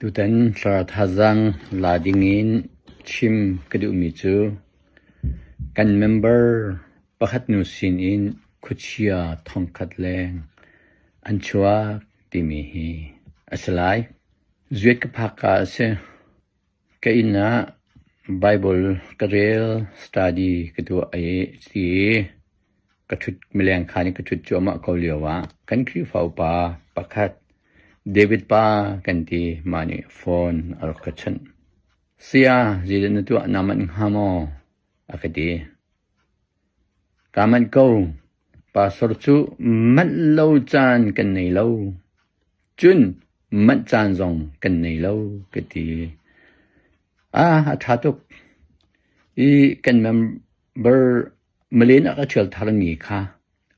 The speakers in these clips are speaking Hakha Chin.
Tutan thlarau thazaang la dingin chim ka duhmi cu kan member pakhat nu sinin khuachia thongkhat leng an chuak timi hi a si lai. Zuet ka phak ka a si. Ka inn ah Baibal ka rel, study ka tuah i ti ka ṭhut mileng khaan i ka ṭhut cuahmah ko lio ah kan Khrihfa upa pakhat David pa kan ti mah nih phone a rak ka chawnh. Saya, zeidah na tuah naa manh hnga maw? a ka ti. Kaa manh ko. Pastor cu manh lo caan kan nei lo. Cun manh caan zong kan nei lo ka ti. Ah, a ṭha tuk. I kan member Malen ah ka ṭhial tharmi kha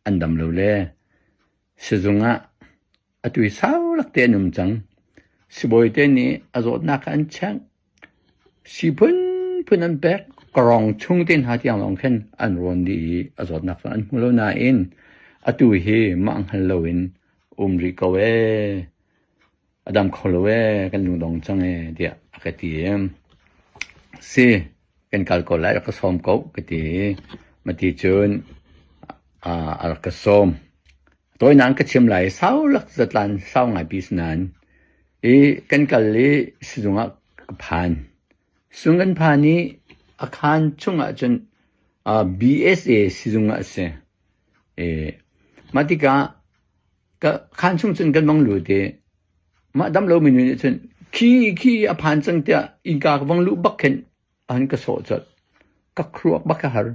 an dam lo le sizung ah atu hi sau lak te an um cang. Sibawi te nih a zawtnak kha an check. Si phunphun an pek. Kawrong chung te hna tiang lawng khin an rawn dih i a zawtnak cu an hmu lo nain atu hi mah hngal loin um rih ko ee. A dam kho lo ee, kan lungdong cang ee tiah a ka ti. Si, kan kal ko lai, rak ka sawm ko ka ti. Mati cun a rak ka sawm. Tawinak ka chim lai, sau lak zatlan sau ngai pi si nain i kan kal i sizung ah ka phan. Sizung kan phan i a khaan chung ah cun BSA sizung ah a si. Mah tikah Ka khaan chung cun kan vang lut i mah dam lomi nu nih cun khi khi a phan cang tiah innka ka vang luh bak khin a hun ka sawh colh. Ka khuruak bak ka har.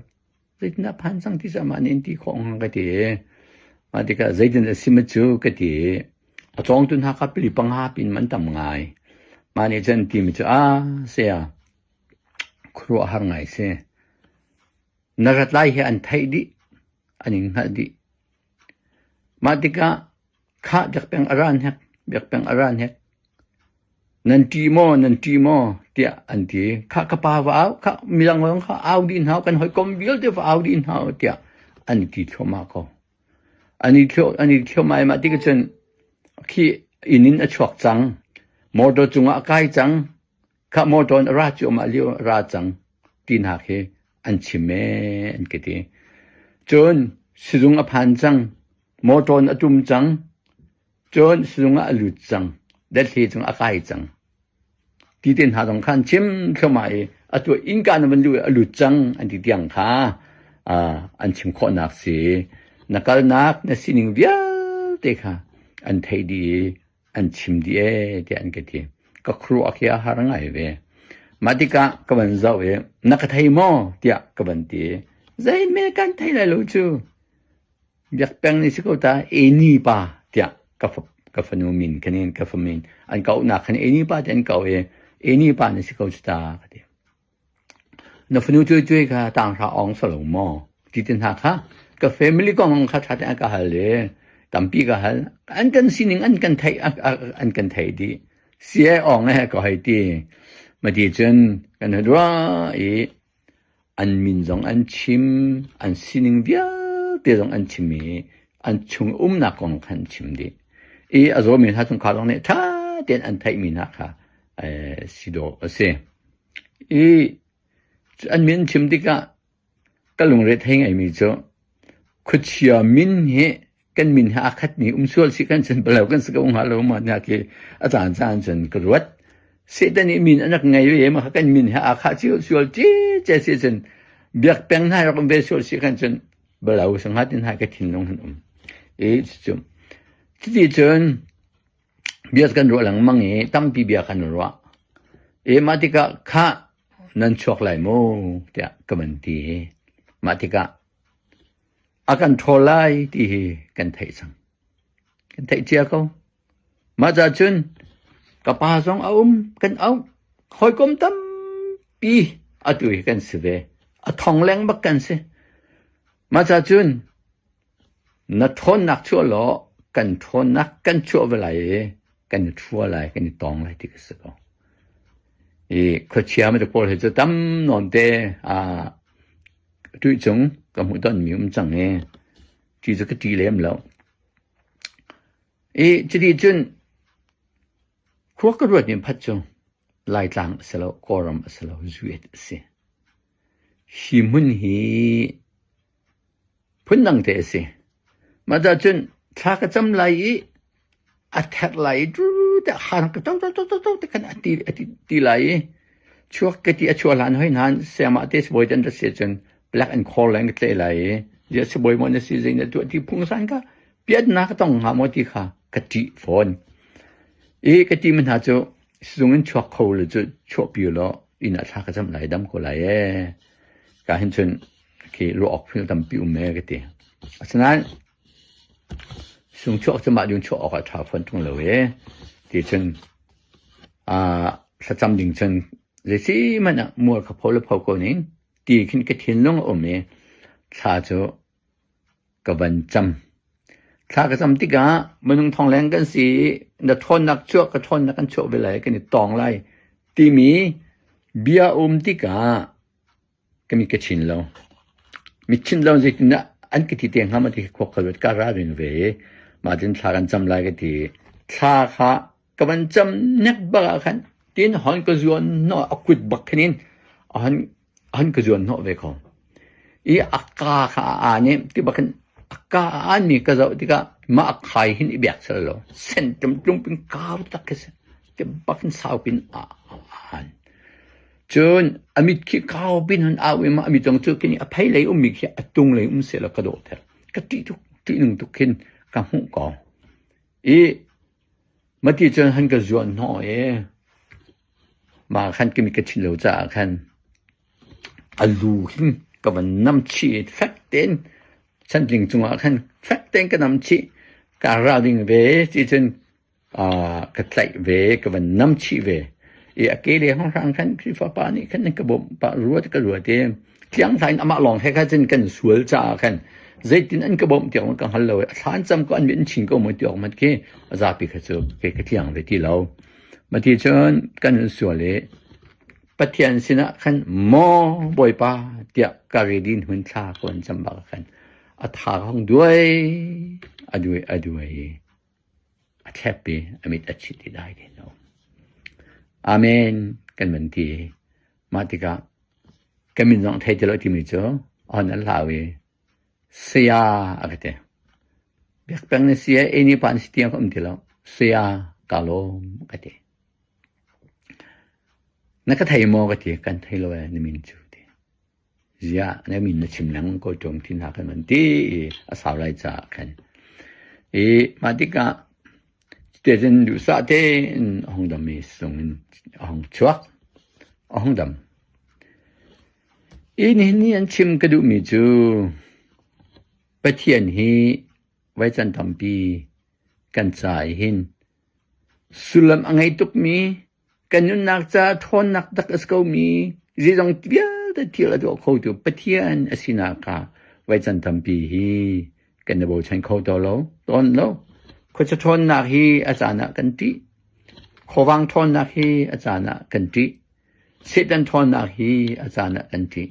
Zeitindah phan cang ti cu amah nih an ti khawh hnga ka ti. Mah tikah zeitin a si ma cu ka ti. A cawngtu hna kha pali panga pin man tam ngai. Mah nih cun timi cu a saya khuaruahhar ngai si. Na rat lai hi an theih dih, an in hngalh dih. Mah tikah khah biakpeng a ra hnek, biakpeng a ra hnek. Nan ṭih maw, nan ṭih maw tiah an ti. Khah ka pa va au, khah midang zong kha au dih hna u, kan hawikom vialte va au dih hna u tiah an i ti thluahmah ko. An i thluah, an i thluahmah i mah tikah cun khi inn in a chuak cang, motor cungah a kai cang, Khah motor in a ra cuahmah lio a ra cang ti hna khi an chim ee an ka ti. Cun sizung a phan cang, motor in a tum cang, cun sizung ah a lut cang, dathle cung a kai cang. Ti te hna zong kha an chim thluahmah i atu innka na van luh i a lut cang an ti tiang kha an chim khawhnak si. Na kalnak na sining vialte kha an theih dih i an chim dih ee tiah an ka ti. Ka khuaruah khi a har ngai ve. Mah tikah ka van zoh i na ka thei maw tiah ka van ti. Zeihme kan thei lai lo cu. Biak peng nih si ko ta Eni pa tiah ka ka fanu min khan ka fa min an kauhnak khan Eni pa tiah an kau i Eni pa nih si ko cu ta ka ti. Na fanu cuai kha tanghra awng si lo maw? Ti te hna kha ka family kong kha ṭha tein a ka hal i tampi ka hal. An kan sining an kan theih an kan theih dih. Sie awng eh ka hei ti. Mati cun kan ruah i an min zong an chim, an sining vialte zong an chim i an chung umnak kong kha an chim dih. I a zawmi hna chungkhar zong nih ṭha tein an theihmi hna kha si dawh a si. I an min chim tikah ka lungre thei ngaimi cu khuachia min hi kan min he aa khatmi um sual si kan cun balo kan si ko hnga lo ma nya khi a caan caan cun ka ruat. Satan nih min an rak ngei ve ma kan min he aa khah cio sual ce ce si cun biak peng hna rak um ve sual si kan cun balo sangha tin hai ka thinlung han um. I cu cuti cun Bia kan ruah lengmang i tampi bia kan ruah. I mah tikah khah nan chuak lai maw tiah ka van ti. Mah tikah a kan ṭhawl lai ti hi kan theih cang. Kan theih cia ko. Mah ca cun ka pa zong a um, kan auh. Hawikom tampi atu hi kan si ve. A thong leng bak kan si. Mah ca cun Na ṭhawnnak chuah law kan ṭhawnnak kan chuah ve lai i kan i ṭhua lai, kan i tawng lai ti ka si ko. I khuachia ma pawl hi cu tam nawn te ṭuih cung ka hmuh tonmi um cang i ṭi cu ka ṭi lem lo. I cuti cun. Khua ka ruat mi phat cu Laitlang a si lo, Kawlram a si lo, Zuet a si. Hi hmun hi phundang te a si. Mah cah cun thla ka cam lai i a therh lai i te han ka to to to to to te khan a ti a ti ti lai i chuak ka ti a chuah hlan hoi hnan sayamah te sibawi te an ra si cun black and call le an ka tleh lai i ziah sibawi maw na si zei na tuah ti phungsan ka piatnak ka tong hnga maw ti kha ka ṭih fawn. I ka ti mi hna cu sizung in chuak kho le cu chuahpi law inn ah thla ka cam lai dam ko lai ee. Ka hin cun khi ruah awk thil tampi um ee ka ti. Asinain sung chuak cu mah ding chuah awk ah ṭha fawn ṭung lo ee ti cun thlacam ding cun zeisi hmanh ah mual kha pho le pho ko ning ti khin ka thinlung a um i thla cu ka van cam. Thla ka cam tikah minung thong leng kan si i na ṭhawnnak chuah ka ṭhawnnak kan chuah ve lai kan i tawng lai timi bia um tikah ka mit ka chin lo. Mit chin lo zeitindah an ka ti te hnga ma ti khi khua ka ruat ka ralring ve i mah tin thla kan cam lai ka ti. Thla kha ka van cam nek bak ah khan tin hon ka zuan hnawh a kut bak khin in a hon ka zuan hnawh ve ko. I a ka kha a aan i ti bak khin a ka a aan mi ka zoh tikah mah a khai hin i biak sel lo. Sen tlung pin kau tak khi si. Ti bak hin sau pin a aan. Cun a mit khi kau pin hun au i mah a mit zong cu khin a phei lei ummi khi a tung lei um sehlaw ka dawh ter. Ka ṭih tuk, ṭihnung tuk khin ka hmuh ko. I mati cun han ka zuan hnawh i mah khan ka mit ka chin lo caah khan a lu hin ka van nam chih i fek tein chantling cungah khan fek tein ka nam chih. Kaa ral ding ve ti cun ka tlaih ve, ka van nam chih ve. I a ke le hrawnghrang khan Khrihfa pa nih khan ka bawmh pah ruat ka ruat i tliangthla in amah lawng he kha cun kan sual caah khan zeitin an ka bawmh tiang ka hngal lo i a thlan cam ko an min chin ko maw ti awk mat khi a zapi kha cu kei ka tliang ve ti lo. Mati cun kan sual i Pathian sinah khan maw Bawipa tiah ka redin hun thla ka van cam bak khan a tha hong duai a duai a duai i a thlep i a mit a chit i dai tein a um. Amen kan van ti. Mah tikah ka min zong thei ti lo timi cu on an hlau i saya a ka ti. Biak peng na si e ni pa na si tiang ka um ti lo. Saya ka lawm ka ti. Na ka thei maw ka ti. Kan thei lo e na min cu ti. Ziah na min na chim lengmang ko ṭung ti hna kan van ti i a sau lai caah khan. I mah tikah cuticun duhsah tein a hung dam i sung in a hung chuak, a hung dam. I nihin ni an chim ka duhmi cu Pathian hi voi can tampi kan ca i hin sullam a ngei tukmi Kan nunnak caah ṭhawnnak tak a si komi zeizong vialte thil a tuah khotu Pathian a sinak kha voi can tampi hi kan i bochan kho to lo, tawn lo. Khuacha ṭhawnnak hi a caan ah kan ṭih. Khuavang ṭhawnnak hi a caan ah kan ṭih. Satan ṭhawnnak hi a caan ah kan ṭih.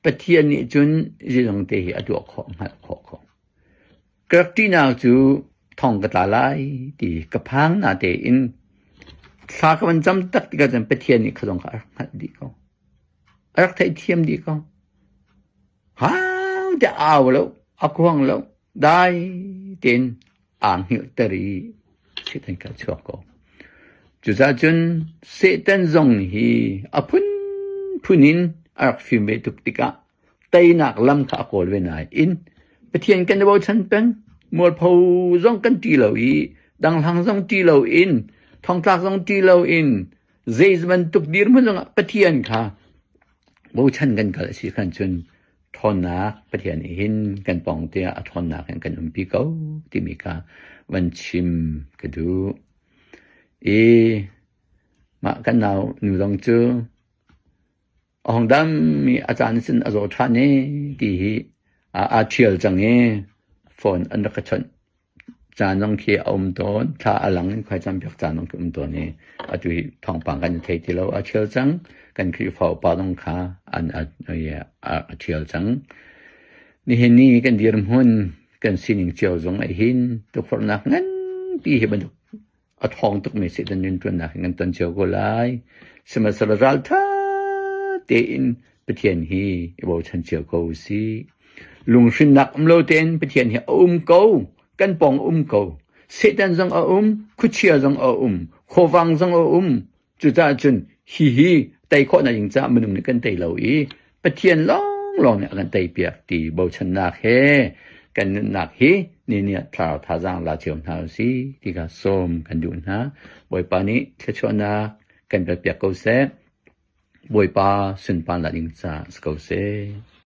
Pathian nih cun zeizong te hi a tuah khawh, hngalh khawh ko. Ka rak ṭihnak cu thong ka tla lai ti ka phang natein thla ka van cam tak tikah cun Pathian nih kha zong kha a rak hngalh dih ko. A rak theihthiam dih ko. Hau tiah a au lo, a khuang lo, dai tein aa hngilhter i Satan kha a chuak ko. Cucaah cun Satan zong hi a phunphun in a rak fim ve tuk tikah Teinak lam kha a kawl ve nain Pathian kan i bochan peng. Mualpho zong kan ṭih lo i danghlang zong ṭih loin thongtlak zong ṭih loin zei bantuk dirhmun zongah Pathian kha bochan kan kal a si khan cun ṭhawnnak Pathian nih hin kan pawng tiah a ṭhawnnak in kan umpi ko timi kha van chim ka duh. I mah kan nau nu zong cu A hung dam i a caan sin a zaw ṭhan i ti hi aa ṭhial cang i phone an rak ka chawnh. Caan zong khi a um tawn. Thla a lang in khuai campiak caan zong khi um tawn i atu hi thawngpang kan i thei ti lo. Aa ṭhial cang. Kan Khrihfa upa zong kha an a, a ṭhial cang. Nihin ni kan dirhmun kan sining cio zong ah hin tukforhnak nganpi hi bantuk. A ṭhawng tukmi Satan rianṭuannak hi kan ton cio ko lai. Sihmanhsehlaw ralṭha tein Pathian hi i bochan cio ko u sih. Lunghrinnak um lo tein Pathian hi a um ko. Kan pawng a um ko. Satan zong a um, khuachia zong a um, khuavang zong a um. Cucaah cun hihi tei khawhnak ding caah minung nih kan tei lo i Pathian lawnglawng nih a kan teipiak ti bochannak he kan nunnak hi ni nih thlarau thazaang la cio hna u sih ti kha sawm kan duh hna. Bawipa nih thluachuahnak kan pekpiak ko seh. Bawipa sunparnak ding caah si ko seh.